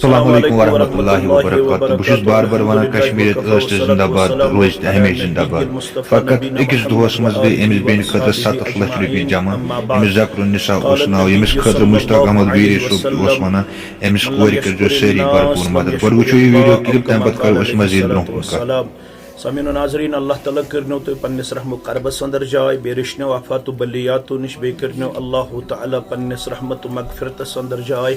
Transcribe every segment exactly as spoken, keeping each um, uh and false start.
السلام علیکم ورحمۃ اللہ وبرکاتہ۔ بہٕ چھُس بار بار ونان، کشمیریت ٲس تہٕ زندہ باد تہٕ روزِ تہِ ہمیشہِ زندہ باد۔ فقط أکِس دۄہس منٛز گٔے أمِس بیٚنہِ خٲطرٕ ستتھ لچھ رۄپیہِ جمع۔ أمِس ذکر النساء اوس ناو، ییٚمِس خٲطرٕ مشتاق احمد ویری صٲب تہِ اوس ونان، أمِس کورِ کٔرۍزیو سٲری بھرپوٗر مدد۔ گۄڈٕ وٕچھو یہِ ویڈیو کلپ، تمہِ پتہٕ کرو أسۍ مزید برونٛہہ کُن کتھ۔ سامعین و ناظرین، اللہ تعالیٰ کٔرنو تُہۍ پننِس رحم و کربس اندر جاے، بیٚیہِ رٔچھنو آفات و بلیاتو نِش، بیٚیہِ کٔرنو اللہ تعالیٰ پننِس رحمت و مغفرتس اندر جاے۔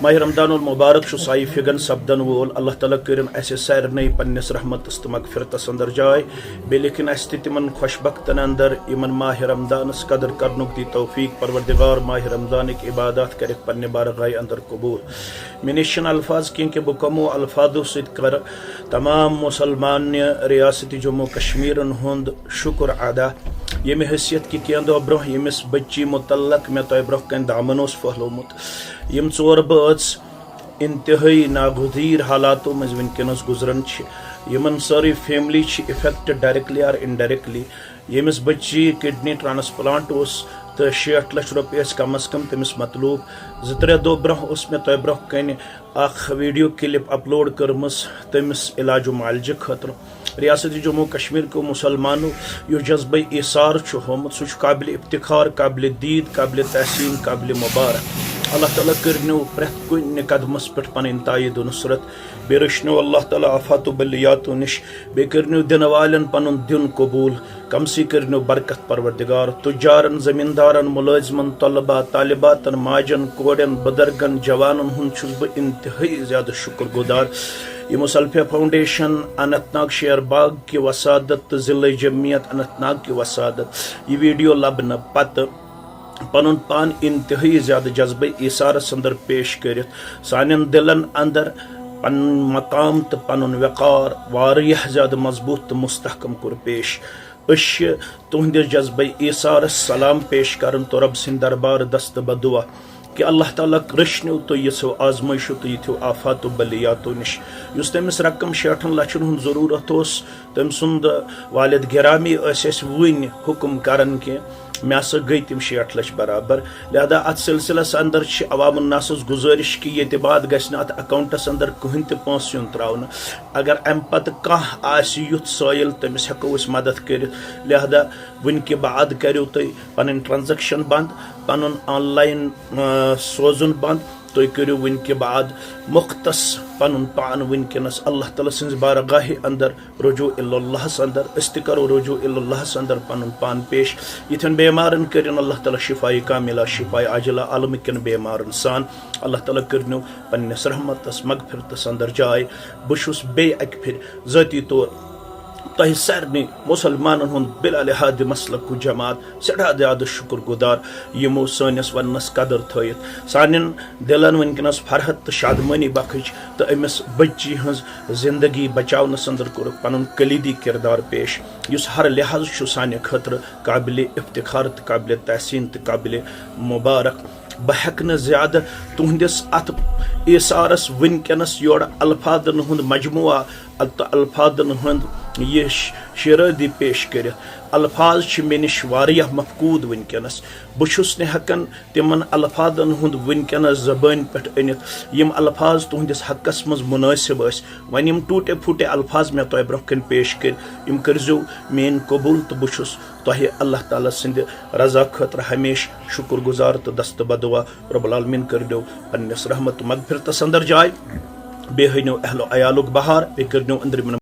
ماہِ رمضان المبارک چھُ سایہِ فِگن سپدن وول۔ اللہ تعالیٰ کٔرِن اسہِ سارنٕے پننِس رحمتس تہٕ مغفرتس اندر جاے۔ بیٚیہِ لیکھِن اسہِ تہِ تِمن خۄش بختن اندر، یِمن ماہِ رمضانس قدر کرنُک دی توفیق۔ پروردگار ماہِ رمضانٕکۍ عبادات کرٮ۪کھ پننہِ بارگاہہِ اندر قبول۔ مےٚ نِش چھِنہٕ الفاظ کینٛہہ کہِ بہٕ کمو الفاظو سۭتۍ کرٕ تمام مسلمان ریاست جموں کشمیرن ہُنٛد شکر ادا، ییٚمہِ حیثیت کہِ کینٛہہ دۄہ برونٛہہ ییٚمِس بچی متعلق مےٚ تۄہہِ برونٛہہ کنہِ دامن اوس پھٔہلومُت۔ یِم ژور بٲژ انتہٲئی ناگزیر حالاتو منٛز وٕنکیٚنس گُزران چھِ، یِمن سٲرٕے فیملی چھِ افیکٹ ڈائریکٹلی اور انڈائریکٹلی۔ ییٚمِس بچی کڈنی ٹرانسپلانٹ اوس تہٕ شیٹھ لچھ رۄپیہِ ٲسۍ کم از کم تٔمِس مطلوب۔ زٕ ترٛےٚ دۄہ برونٛہہ اوس مےٚ تۄہہِ برونٛہہ کنہِ اکھ ویڈیو کلپ اپلوڈ کٔرمٕژ تٔمِس علاج و معالجہٕ خٲطرٕ۔ ریاست جموں کشمیر کیو مسلمانو یُس جذبہ ایثار چھُ ہومُت، سُہ چھُ قابل افتخار، قابل دید، قابل تحسین، قابل مبارک۔ اللہ تعالیٰ کٔرنو پرٛٮ۪تھ کُنہِ قدمس پٮ۪ٹھ پنٕنۍ تائید و نصرت۔ بیٚیہِ رٔچھنو اللہ تعالیٰ آفات و بلیاتو نِش۔ بیٚیہِ کٔرنو دِنہٕ والٮ۪ن پنُن دیُن قبول۔ کمسٕے کٔرنو برکت پروردگار۔ تجارن، زمیندارن، ملٲزمن، طلبہ، طالباتن، ماجن، کورٮ۪ن، بُزرگن، جوانن ہُنٛد چھُس بہٕ انتہٲئی زیادٕ شکر گزار۔ یِمو سلفیہ فاؤنڈیشن اننت ناگ شیر باغ کہِ وسادت تہٕ ضلع جمعیت اننت ناگ کہِ وسادت یہِ ویڈیو لبنہٕ پتہٕ پنُن پان انتہٲئی زیادٕ جذبہ ایثارس اندر پیش کٔرِتھ سانٮ۪ن دلن اندر پنُن مقام تہٕ پنُن وقار واریاہ زیادٕ مضبوط تہٕ مستحکم کوٚر پیش۔ أسۍ چھِ تُہنٛدِس جذبہ ایثارس سلام پیش کران تہٕ رۄب سٕنٛدِ دربار دست بدعا کہِ اللہ تعالیٰ رٔچھنو تُہۍ یِژھو آزمٲیشو تہٕ یِتھیو آفاتو بلیاتو نِش۔ یُس تٔمِس رقم شیٹھن لچھن ہُنٛد ضروٗرت اوس، تٔمۍ سُنٛد والد گرامی ٲسۍ اَسہِ وُنہِ حُکم کران کہِ مےٚ ہسا گٔے تِم شیٹھ لچھ برابر۔ لہذا اتھ سلسلس اندر چھِ عوام الناسس گزٲرش کہِ ییٚتہِ بعد گژھِ نہٕ اتھ اکاؤنٹس اندر کٕہٕنۍ تہِ پونٛسہٕ یُن تراونہٕ۔ اگر امہِ پتہٕ کانٛہہ آسہِ یُتھ سٲیِل، تٔمِس ہٮ۪کو أسۍ مدد کٔرِتھ۔ لہذا وٕنہِ کہِ بعد کٔرِو تُہۍ پنٕنۍ ٹرانزیکشن بند، پنُن آن لائن، آ، سوزُن بند۔ تُہۍ کٔرِو وٕنہِ کہِ بعد مختص پنُن پان وٕنکیٚنس اللہ تعالیٰ سٕنٛزِ بارگاہہِ اندر رجوع الی اللہس اندر۔ أسۍ تہِ کرو رجوع الی اللہس اندر پنُن پان پیش۔ یِتھٮ۪ن بیمارن کٔرِن اللہ تعالیٰ شفاء کاملہ، شفاء عاجلہ، عالمہٕ کٮ۪ن بیمارن سان۔ اللہ تعالیٰ کٔرنو پننِس رحمتس مغفرتس اندر جاے۔ بہٕ چھُس بیٚیہِ اکہِ پھِرِ ذٲتی طور تۄہہِ سارنٕے مسلمانن ہُنٛد بلا لحاظ مسلک و جماعت سٮ۪ٹھاہ زیادٕ شُکر گُزار، یِمو سٲنِس وننس قدر تھٲیِتھ سانٮ۪ن دِلن وٕنکیٚنس فرحت تہٕ شادمٲنی بخش تہٕ أمِس بچی ہٕنٛز زندگی بچاونس اندر کوٚرُکھ پنُن کلیدی کردار پیش، یُس ہر لحاظ چھُ سانہِ خٲطرٕ قابل افتخار تہٕ قابل تحسین تہٕ قابل مبارک۔ بہٕ ہٮ۪کہٕ نہٕ زیادٕ تُہنٛدِس اتھ ایثارس وٕنکیٚنس یورٕ الفاظن ہُنٛد مجموعہ تہٕ الفاظن ہُنٛد یہِ ش-، شیرٲدی پیش کٔرِتھ۔ الفاظ چھِ مےٚ نِش واریاہ مفقود وٕنکیٚنس۔ بہٕ چھُس نہٕ ہٮ۪کان تِمن الفاظن ہُنٛد وٕنکیٚنس زبٲنۍ پٮ۪ٹھ أنِتھ، یِم الفاظ تُہنٛدِس حقس منٛز مُنٲسِب ٲسۍ۔ وۄنۍ یِم ٹوٗٹے پھوٗٹے الفاظ مےٚ تۄہہِ برونٛہہ کنہِ پیش کٔرۍ، یِم کٔرزیو میٲنۍ قبول، تہٕ بہٕ چھُس تۄہہِ اللہ تعالیٰ سٕنٛدِ رضا خٲطرٕ ہمیشہٕ شُکر گُزار تہٕ دست بدعا۔ رب العالمین کٔرِو پننِس رحمت تہٕ مغفرتس اندر جاے، بیٚیہِ ہٲینو اہل و عیالُک بہار، بیٚیہِ کٔرِو أنٛدرِمٮ۪ن